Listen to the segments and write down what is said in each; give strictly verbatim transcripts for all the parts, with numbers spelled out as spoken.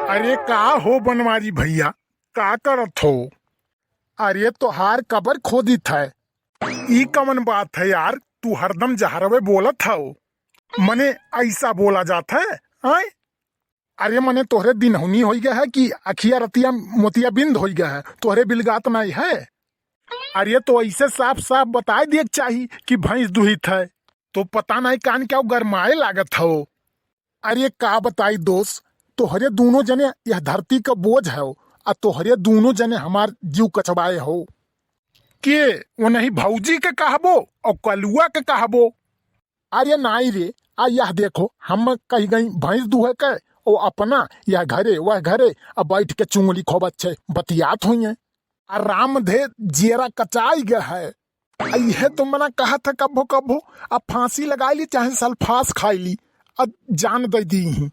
अरे का हो बनवारी भइया, का करत हो? अरे तोहार कबर खोदित है। ई कवन बात है यार, तू हरदम जहरवे बोलत हौ। मने अइसा बोला जात है, आय? अरे मने तोहरे दिनहुनी होइ गया है कि अखिया रतिया मोतियाबिंद होइ गया है, तोहरे बिलगात नाहीं है? अरे तो अइसे साफ साफ बताइ दिए के चाही कि भैंस दुहित है, तो पता नाहीं कान क्या गरमाए लागत हौ। अरे का बताई दोस्त, तोहरे दूनो जने यह धरती का बोझ हौ, आ तोहरे दूनो जने हमार जीव कचवाए हौ। के ओनही भौजी के कहबो अउर कलुआ के कहबो? अरे नाई रे, आ यह देखो, हम कहि गई भैंस दुहे के, ओ अपना यह घरे वह घरे अब बैठ के चुंगली खूब अच्छे बतियात होइहैं। आ रामधे जियरा कचाइ गया है। आ इहे तो मना कहत है कब्बो कब्बो, अब फांसी लगाइ ली चाहे सल्फास खाइ ली, अब जान दइ दीहीं।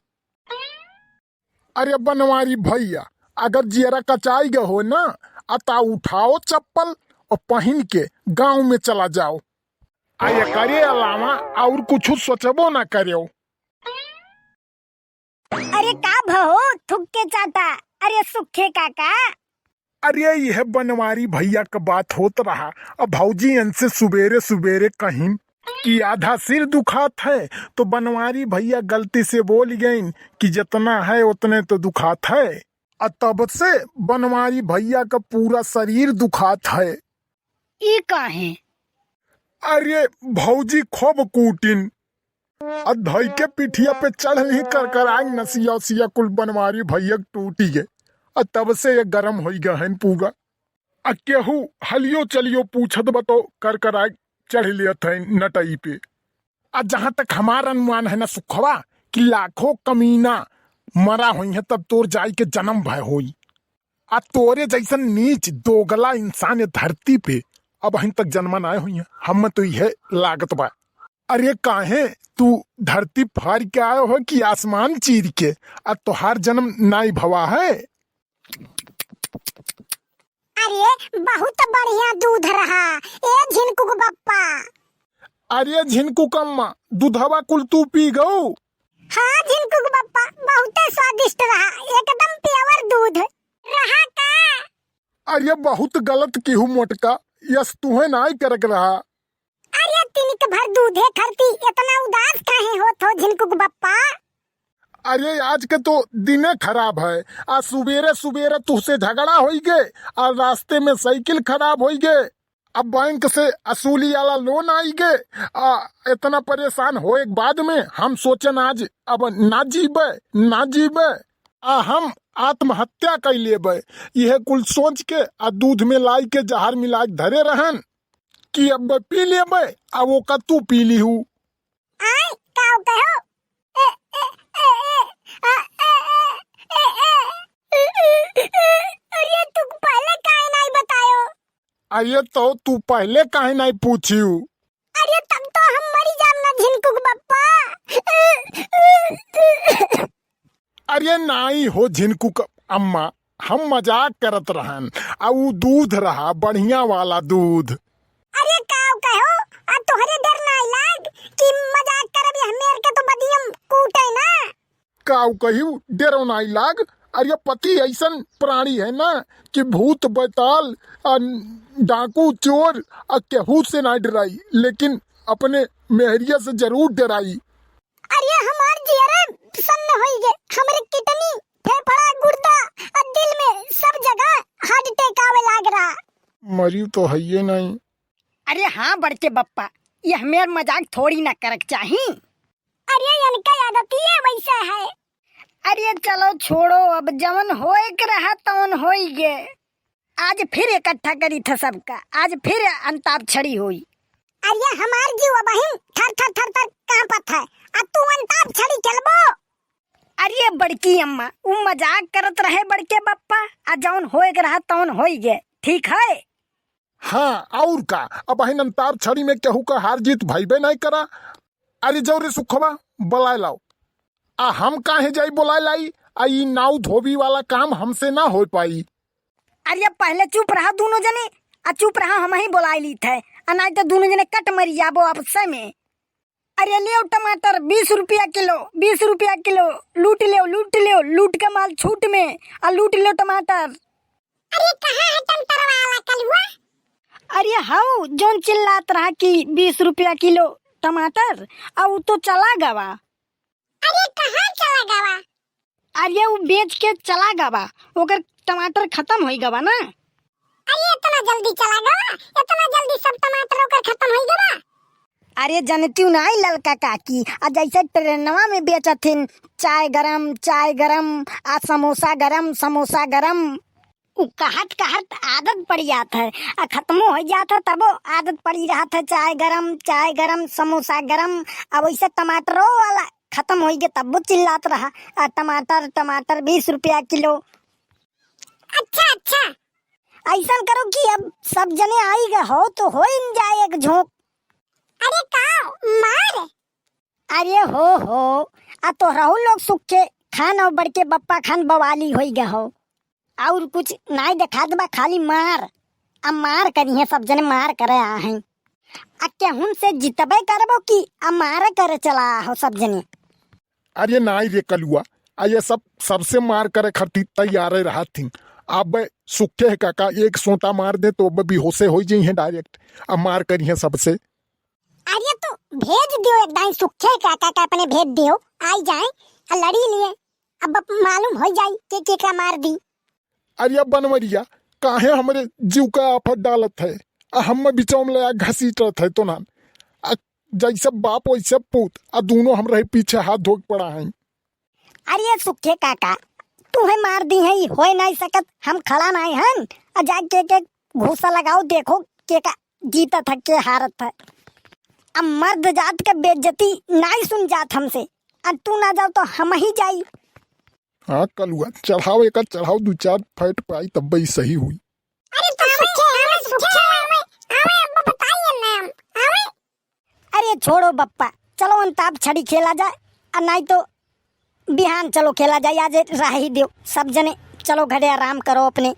अरे बनवारी भइया, अगर जियरा कचाइ गए हो ना, अता उठाओ चप्पल अउर पहिन के गाँव में चला जाओ। आ एकरे अलावा अउर कुछु सोचबो ना करेओ। अरे का भहो, थुक के चाटा? अरे सुखे काका। अरे यह बनवारी भइया का बात होत रहा। अब भौजी इनसे सुबेरे सुबेरे कहिन कि आधा सिर दुखात है, तो बनवारी भइया गलती से बोल गइन कि जितना है उतने तो दुखात है। आ तब से बनवारी भइया का पूरा शरीर दुखात है। ई काहे? अरे भौजी खूब कूटिन, आ धइ के पिठिया पे चढ़ ली करकराई नसिया उसिया कुल बनवारी भइया के टूटी गए। आ तब से ये गरम होइ गए हैं पूरा। आ केहू हलियो चलियो पूछत बा तो करकराई चढ़ लेत है नटई पे। आ जहाँ तक हमार अनुमान है ना सुखवा, कि लाखों कमीना मरा होइहैं तब तोर जाई के जन्म भय होई। आ तोरे जइसन नीच दोगला इंसान ये धरती पे अबहिन तक जन्मा नाय होइहैं, हम तो इहे लागत बा। अरे काहे तू धरती फार के आयो हो कि आसमान चीर के? आ तोहार जन्म नाई भवा है। अरे बहुत बढ़िया दूध रहा ए झिनकुक बप्पा। अरे झिनकुक अम्मा, दूधवा कुल तू पी गऊ? हाँ झिनकुक बप्पा, बहुते स्वादिष्ट रहा, एकदम pure दूध रहा का। अरे बहुत गलत किहू मोटका, यस तुहे नाई करक रहा। अरे तिनिक भर दूधे खरती इतना उदास काहे होत हो झिनकुक बप्पा? अरे आज के तो दिने खराब है। आ सुबेरे सुबेरे तुहसे झगड़ा होई गे, आ रास्ते में साइकिल खराब होई गे, अब बैंक से असूली वाला लोन आई गे। आ इतना परेशान होए के बाद में हम सोचन आज अब ना जीबे, ना जीबे। आ हम आत्महत्या कर लेबे। यह कुल सोच के आ दूध में लाई के जहर मिला के धरे रहन कि अब पी लेबे, आ वो का तू पी लीहू। आय, काव कहो? ए, ए, ए, ए, आ, ए, ए, ए, ए, ए, ए, ए, अरे, तू पहले काहे नाई बतायो? अरे, तो तू पहले काहे नाई पूछियो? अरे, तब तो हम मरी जाम ना, झिनकुक बप्पा। अरे नाई हो झिनकुक अम्मा, हम मजाक करत रहन, आ ऊ दूध रहा, बढ़िया वाला दूध। अरे काव कहो, आ तोहरे डर नाई लाग कि मजाक करब, ये हमेर के तो बदियम कूटे ना। काव कहियो, डरो नाई लाग। अरे पति ऐसन प्राणी है ना कि भूत बैताल, आ डाकू चोर, आ केहू से ना डराई, लेकिन अपने मेहरिया से जरूर डराई। अरे हमार जियरे सन्न होई गे, हमरे किडनी, फेफड़ा, गुर्दा, आ दिल में सब जगह heart attack आवे लाग रहा। मरी तो हइये नहीं। अरे हाँ बड़के बप्पा, ये हमेर मजाक थोड़ी ना करक चाही। अरे इनका आदत ही है वैसा है। अरे चलो छोड़ो, अब जवन होए के रहा तवन होई गे। आज फिर इकट्ठा करी था सबका, आज फिर अंताक्षरी होई। अरे हमार जीव अबहिन थर थर थर थर कांपत है, आ तू अंताक्षरी खेलबो? अरे बड़की अम्मा, उ मजाक करत रहे बड़के बप्पा, आ जौन होए के रहा तौन होई गे, ठीक है? हाँ, और का, अबहिन अंताक्षरी में केहू का हार जीत भइबे नहीं करा। अरे जाओ रे सुखवा, बुलाए लाओ। आ हम काहे जाई बोलाए लाई? आ ई नाव धोबी वाला काम हमसे ना हो पाई। अरे पहले चुप रहा दोनों जने, आ चुप रहा, हम ही बोलाए लीत है, आ नाई तो दोनों जने कट मरी जाबो आपसे में। अरे लेव टमाटर बीस रुपया किलो, बीस रुपया किलो, लूट लेव, लूट लेव, लूट के माल छूट में, आ लूट लेव टमाटर। अरे कहाँ है टमाटर वाला कलुआ? अरे हऊ जौन चिल्लात रहा कि बीस रुपया किलो टमाटर, आ उ तो चला गवा। अरे कहाँ चला गवा? अरे उ बेच के चला गवा, ओकर टमाटर खतम होई गवा ना। अरे इतना जल्दी चला गवा, इतना जल्दी सब टमाटर ओकर खतम होई गवा? अरे जनतिउ नाई ललका काकी, आ जैसे ट्रेनवा में बेचथिन, चाय गरम, चाय गरम, आ समोसा गरम, समोसा गरम। उ कहत कहत आदत पड़ जात है, आ खत्मो हो जात है, तबो आदत पड़ी रहत है, चाय गरम, चाय गरम, समोसा गरम। अब वैसे टमाटरो वाला खत्म होई गे, तब्बो चिल्लात रहा, आ टमाटर, टमाटर बीस रुपया किलो। अच्छा, अच्छा। ऐसन करो कि अब सब जने आई गए हो, तो हो इन जाए एक झोंक। अरे का मार? अरे हो हो, आ तोहरहू लोग सुखे खान और बड़के बप्पा खान बवाली होई गए हो। और कुछ नाई देखात बा, खाली मार। आ मार करिहे सब जने, मार करे आ हैं। आ केहुन से जितबे करबो कि आ मार करे चला हो सब जने। अरे नाई रे कलुआ, आ ये सब सबसे मार करे खातिर तैयार रहत थी। अब सुखे काका एक सोटा मार दे तो अब बेहोशे हो जाई हैं direct। अब मार करिहे सबसे। अरे तो भेज दियो, एक दाई सुखे काका के अपने भेज दियो, आई जाए, आ लड़ी लिए, अब मालूम हो जाई के के का मार दी। अरे बनवरिया, काहे हमरे जीव का आफत डालत है? आ हम बिचौम ले आ घसीटत है तो ना। आ जैसे बाप वैसे पूत, आ दोनों हमरे पीछे हाथ धोक पड़ा है। अरे सुखे काका, तू है मार दी है, होए नहीं सकत, हम खड़ा नहीं हन। आ जाके के घूसा लगाओ, देखो के का जीतत है, के हारत है। अब मर्द जात के बेइज्जती नाई सुन जात हमसे, अब तू ना जाओ तो हम ही जाई। हाँ कलुआ, चढ़ाओ एक, चढ़ाओ दो चार फैट पाई, तब ही सही हुई। अरे तो सुखे, आवे, सुखे, आवे, आवे, अब बताइए ना, आवे। अरे छोड़ो बप्पा, चलो अंताक्षरी खेला जाए, और नहीं तो बिहान चलो खेला जाए, आज रह ही दो सब जने, चलो घरे आराम करो अपने।